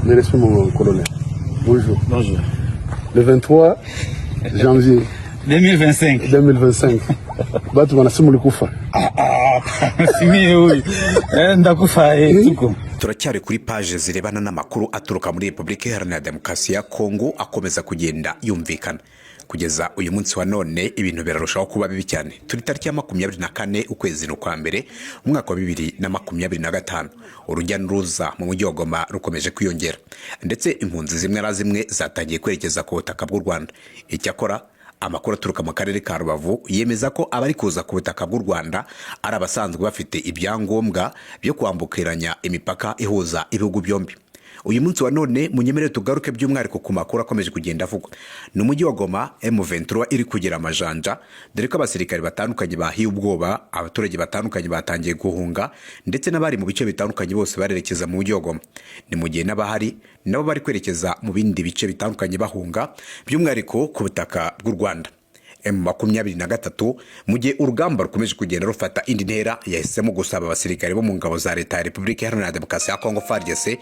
Mes respects, mon colonel. Bonjour. Bonjour. Le 23 janvier 2025. 2025, batu wanasema ulikufa. Si mimi huyu. Ndakufa tuko. Turacyari kuri paje zirebana n'amakuru aturuka muri Repubulika Iharanira Demokarasi ya Kongo akomeza kugenda yumvikana. Kugeza uyu munsi wa none ibintu birarushaho kuba bibi cyane. Turi tariki ya 24, ukwezi ni ukwa mbere, umwaka wa 2025. Urujya n'uruza mu mujyi wa Goma rukomeje kwiyongera, ndetse impunzi zimwe na zimwe zatangiye kwerekeza ku butaka bw'u Rwanda. Icyakora amakuru aturuka mu karere ka Rubavu yemeza ko abari kuza ku butaka bw'u Rwanda ari abasanzwe bafite ibyangombwa byo kwambukiranya imipaka ihuza ibihugu byombi. Uyu munsi wa none munyemerere tugaruke by'umwihariko ku makuru akomeje kugenda avugwa ni umujyi wa Goma. M23 iri kugira amajanja, dore ko abasirikare batandukanye bahiye ubwoba, abaturage batandukanye batangiye guhunga, ndetse n'abari mu bice bitandukanye bose barerekeza mu mujyi wa Goma. Ni mu gihe n'abahari nabo bari kwerekeza mu bindi bice bitandukanye bahunga, by'umwihariko ku butaka bw'u Rwanda. M23, mu gihe urugamba rukomeje kugenda rufata indi ntera, yahisemo gusaba abasirikare bo mu ngabo za Leta ya Repubulika Iharanira Demokarasi ya Kongo, FARDC,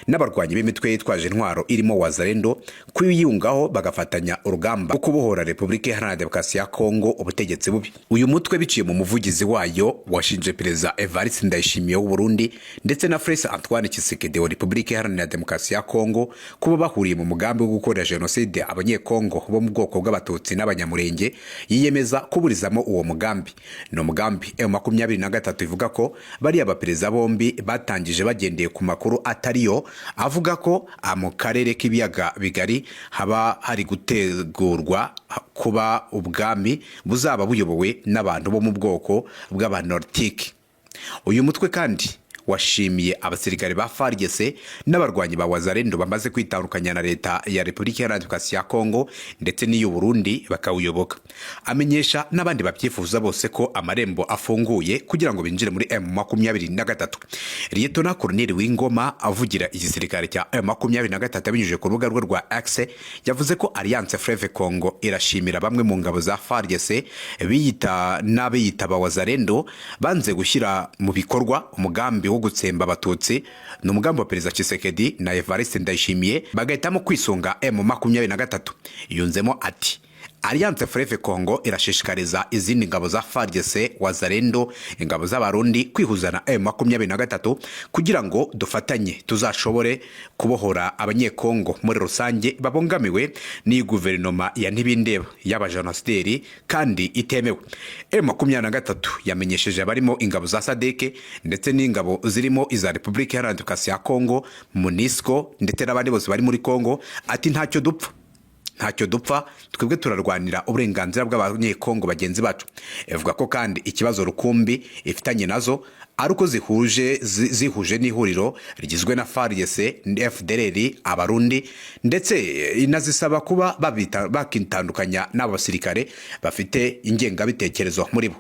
n'abarwanyi b'imitwe yitwaje intwaro irimo Wazalendo kwiyungaho, bagafatanya urugamba rwo kubohora Repubulika Iharanira Demokarasi ya Kongo ubutegetsi bubi. Uyu mutwe, biciye mu muvugizi wayo, washinje Perezida Evariste Ndayishimiye w'u Burundi ndetse na Felix Antoine Tshisekedi wa Repubulika Iharanira Demokarasi ya Kongo kuba bahuriye mu mugambi wo gukorera jenoside Abanyekongo bo mu bwoko bw'Abatutsi n'Abanyamurenge, yiyemeza kuburizamo uwo mugambi. Ni umugambi M23 ivuga ko bariya baperezida bombi batangije bagendeye ku makuru atariyo avuga ko mu karere k'Ibiyaga Bigari haba hari gutegurwa kuba ubwami buzaba buyobowe n'abantu bo mu bwoko bw'Abanortike. Uyu mutwe kandi washimiye abasirikare ba FARDC n'abarwanyi ba Wazalendo bamaze kwitandukanya na Leta ya Repubulika Iharanira Demokarasi ya Kongo ndetse n'iy'u Burundi bakawuyoboka, amenyesha n'abandi babyifuza bose ko amarembo afunguye kugira ngo binjire muri M23. Liyetona Colonel Wingoma avugira igisirikare cya M23 abinyujije ku rubuga rwe rwa X yavuze ko Alliance Fleuve Congo irashimira bamwe mu ngabo za FARDC biyita n'abiyita ba Wazalendo banze gushyira mu bikorwa umugambi wo gutsemba Abatutsi, ni umugambi wa Perezida Tshisekedi na Evariste Ndayishimiye, bagahitamo kwisunga M23. Yunzemo ati: "Alliance Fleuve Congo irashishikariza izindi ngabo za FARDC, Wazalendo, ingabo z'Abarundi kwihuza na M23 kugira ngo dufatanye tuzashobore kubohora Abanyekongo muri rusange babangamiwe n'iyi guverinoma ya ntibindeba y'abajenosideri kandi itemewe." M23 yamenyesheje abarimo ingabo za SADC ndetse n'ingabo zirimo iza Repubulika Iharanira Demokarasi ya Kongo, MONUSCO, ndetse n'abandi bose bari muri Kongo, ati: "Ntacyo dupfa, ntacyo dupfa, twebwe turarwanira uburenganzira bw'Abanyekongo bagenzi bacu." Ivuga ko kandi ikibazo rukumbi ifitanye nazo ari uko zihuje n'ihuriro rigizwe na FARDC, FDLR, Abarundi, ndetse inazisaba kuba bakitandukanya n'abo basirikare bafite ingengabitekerezo muri bo.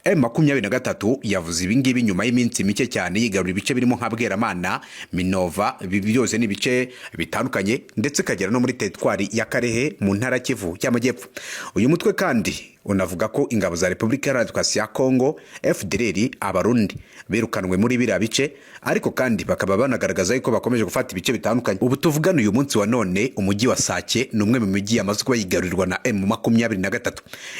M23 yavuze ibi ngibi nyuma y'iminsi mike cyane yigarura ibice birimo nka Bweramana, Minova, ibi byose ni ibice bitandukanye, ndetse ikagera no muri teritwari ya Karehe mu ntara Kivu y'Amajyepfo. Uyu mutwe kandi unavuga ko ingabo za Repubulika Iharanira Demokarasi ya Kongo, FDLR, Abarundi birukanwe muri biriya bice, ariko kandi bakaba banagaragaza yuko bakomeje gufata ibice bitandukanye. Ubu tuvugana uyu munsi wa none, umujyi wa Sake ni umwe mu mijyi yamaze kuba yigarurirwa na M23.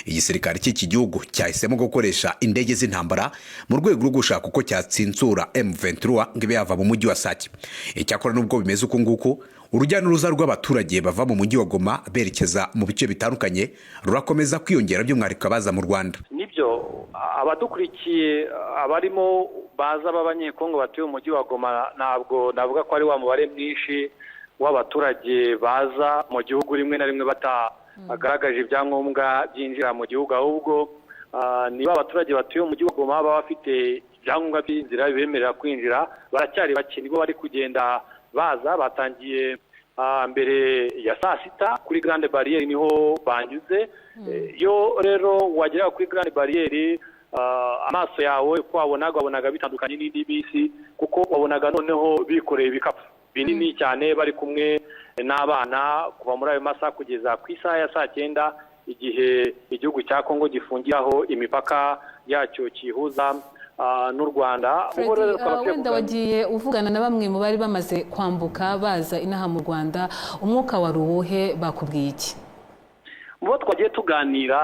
Igisirikare cy'iki gihugu cyahisemo gukoresha indege z'intambara mu rwego rwo gushaka uko cyatsinsura M23 ngo ibe yava mu mujyi wa Sake. Icyakora nubwo bimeze uku nguku, urujya n'uruza rw'abaturage bava mu mujyi wa Goma berekeza mu bice bitandukanye rurakomeza kwiyongera, by'umwihariko abaza mu Rwanda. Nibyo, abadukurikiye abarimo baza b'Abanyekongo batuye mu mujyi wa Goma, ntabwo navuga ko ari wa mubare mwinshi w'abaturage baza mu gihugu rimwe na rimwe batagaragaje ibyangombwa byinjira mu gihugu. Ahubwo niba abaturage batuye mu mujyi wa Goma baba bafite ibyangombwa by'inzira bibemerera kwinjira, baracyari bake, nibo bari kugenda baza. Batangiye mbere ya saa sita kuri Grande Barrière niho banyuze. Iyo rero wagera kuri Grande Barrière, amaso yawe uko wabonaga, wabonaga bitandukanye n'indi bisi, kuko wabonaga noneho bikoreye ibikapu binini cyane bari kumwe n'abana. Kuva muri ayo masaha kugeza ku isaha ya saa cyenda, igihe igihugu cya Kongo gifungiraho imipaka yacyo kihuza n'u Rwanda. Ubwo Freddy, rero tukaba tugiye wenda kuganira- wagiye uvugana na bamwe mu bari bamaze kwambuka baza inaha mu Rwanda, umwuka wari uwuhe? Bakubwiye iki? Mu bo twagiye tuganira,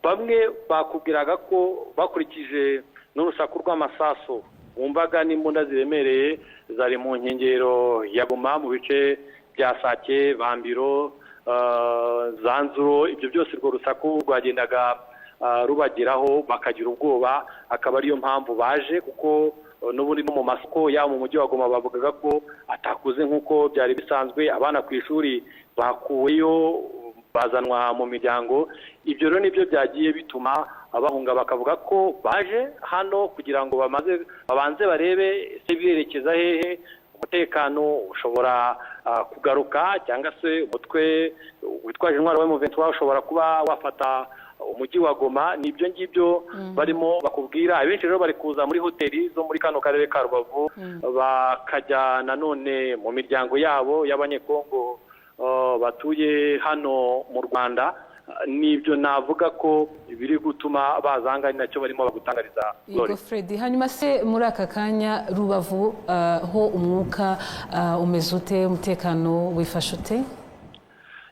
bamwe bakubwiraga ko bakurikije n'urusaku rw'amasasu wumvaga n'imbunda ziremereye zari mu nkengero ya Goma, mu bice bya Sake, Bambiro, Zanzuro, ibyo byose urwo rusaku rwagendaga rubageraho bakagira ubwoba, akaba ariyo mpamvu baje, kuko n'ubundi no mu masoko yaba mu mujyi wa Goma bavugaga ko atakuze nk'uko byari bisanzwe. Abana ku ishuri bakuweyo bazanwa mu miryango. Ibyo rero nibyo byagiye bituma abahunga, bakavuga ko baje hano kugira ngo bamaze babanze barebe ese birerekeza hehe, umutekano ushobora kugaruka cyangwa se umutwe witwaje intwaro wa M23 ushobora kuba wafata umujyi wa Goma. Nibyo ngibyo barimo bakubwira. Abenshi rero bari kuza muri hoteli zo muri kano karere ka Rubavu, bakajya nanone mu miryango yabo y'Abanyekongo batuye hano mu Rwanda. Nibyo navuga ko biri gutuma bazanga, ni nacyo barimo bagutangariza. Yego. Glory. Freddy, hanyuma se muri aka kanya Rubavu ho umwuka umeze ute? Umutekano wifashe ute?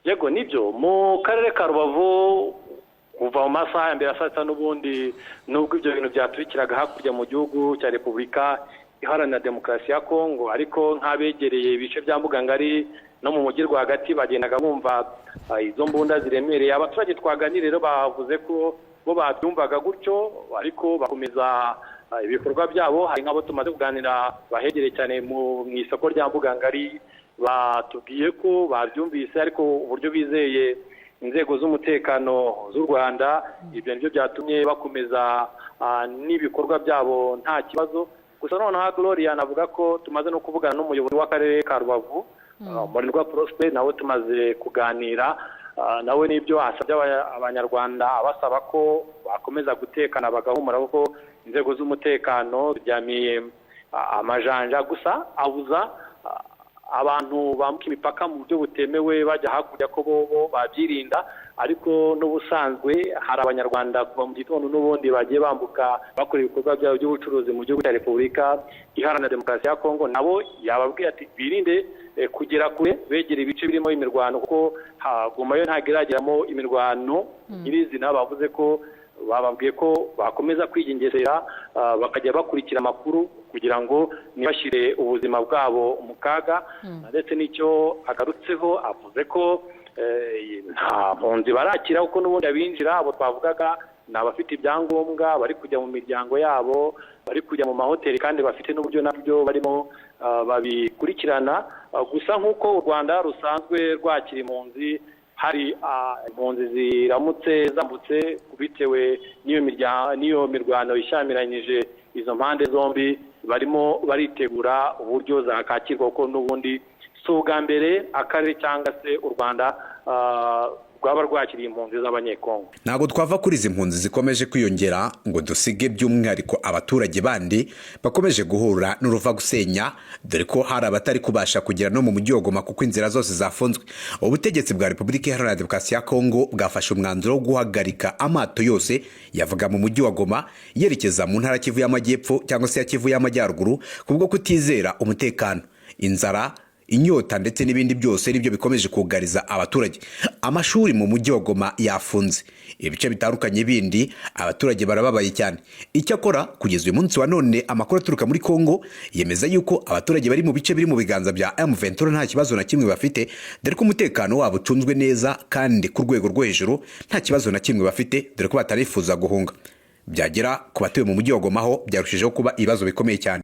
Yego, nibyo, mu karere ka Rubavu kuva mu masaha ya mbere ya saa sita n'ubundi, nubwo ibyo bintu byaturikiraga hakurya mu gihugu cya Repubulika Iharanira Demokarasi ya Kongo, ariko nk'abegereye ibice bya Mbugangari no mu mujyi rwagati bagendaga bumva izo mbunda ziremereye. Abaturage twaganiriye rero bavuze ko bo babyumvaga gutyo, ariko bakomeza ibikorwa byabo. Hari nk'abo tumaze kuganira bahegereye cyane mu isoko rya Mbugangari, batubwiye ko babyumvise, ariko uburyo bizeye inzego z'umutekano z'u Rwanda, ibyo nibyo byatumye bakomeza n'ibikorwa byabo nta kibazo. Gusa noneho Gloria, navuga ko tumaze no kuvugana n'umuyobozi w'akarere ka Rubavu, Murindwa Prosper, nawe tumaze kuganira, nawe n'ibyo asabye Abanyarwanda, abasaba ko bakomeza gutekana bagahumura, kuko inzego z'umutekano ziryamiye amajanja. Gusa abuza abantu bambuka imipaka mu buryo butemewe bajya hakurya ko bo babyirinda. Ariko n'ubusanzwe hari Abanyarwanda kuva mu gitondo n'ubundi bagiye bambuka bakora ibikorwa byabo by'ubucuruzi mu gihugu cya Repubulika Iharanira Demokarasi ya Kongo. Nabo yababwiye ati birinde kugera kure begera ibice birimo imirwano, kuko hagumayo ntabwo irageramo imirwano nyirizina. Bavuze ko bababwiye ko bakomeza kwigengesera, bakajya bakurikira amakuru kugira ngo ntibashyire ubuzima bwabo mu kaga. Ndetse n'icyo agarutseho, avuze ko nta mpunzi barakira, kuko n'ubundi abinjira abo twavugaga ni abafite ibyangombwa, bari kujya mu miryango yabo, bari kujya mu mahoteli, kandi bafite n'uburyo nabyo barimo babikurikirana. Gusa nk'uko u Rwanda rusanzwe rwakira impunzi, hari impunzi ziramutse zambutse bitewe n'iyo miryango n'iyo mirwano ishyamiranyije izo mpande zombi, barimo baritegura uburyo zakakirwa, kuko n'ubundi si ubwa mbere akarere cyangwa se u Rwanda rwaba rwakiriye impunzi z'Abanyekongo. Ntabwo twava kuri izi mpunzi zikomeje kwiyongera ngo dusige by'umwihariko abaturage bandi bakomeje guhura n'uruva gusenya, dore ko hari abatari kubasha kugera no mu mujyi wa Goma kuko inzira zose zafunzwe. Ubutegetsi bwa Repubulika Iharanira Demokarasi ya Kongo bwafashe umwanzuro wo guhagarika amato yose yavaga mu mujyi wa Goma yerekeza mu ntara Kivu y'Amajyepfo cyangwa se ya Kivu y'Amajyaruguru, kubwo kutizera umutekano. Inzara, inyota ndetse n'ibindi byose nibyo bikomeje kugariza abaturage. Amashuri mu mujyi wa Goma yafunze, ibice bitandukanye bindi abaturage barababaye cyane. Icyakora kugeza uyu munsi wa none, amakuru aturuka muri Kongo yemeza yuko abaturage bari mu bice biri mu biganza bya M23 nta kibazo na kimwe bafite, dore ko umutekano wabo ucunzwe neza kandi ku rwego rwo hejuru, nta kibazo na kimwe bafite, dore ko batarifuza guhunga. Byagera ku batuye mu mujyi wa Goma ho byarushijeho kuba ibibazo bikomeye cyane.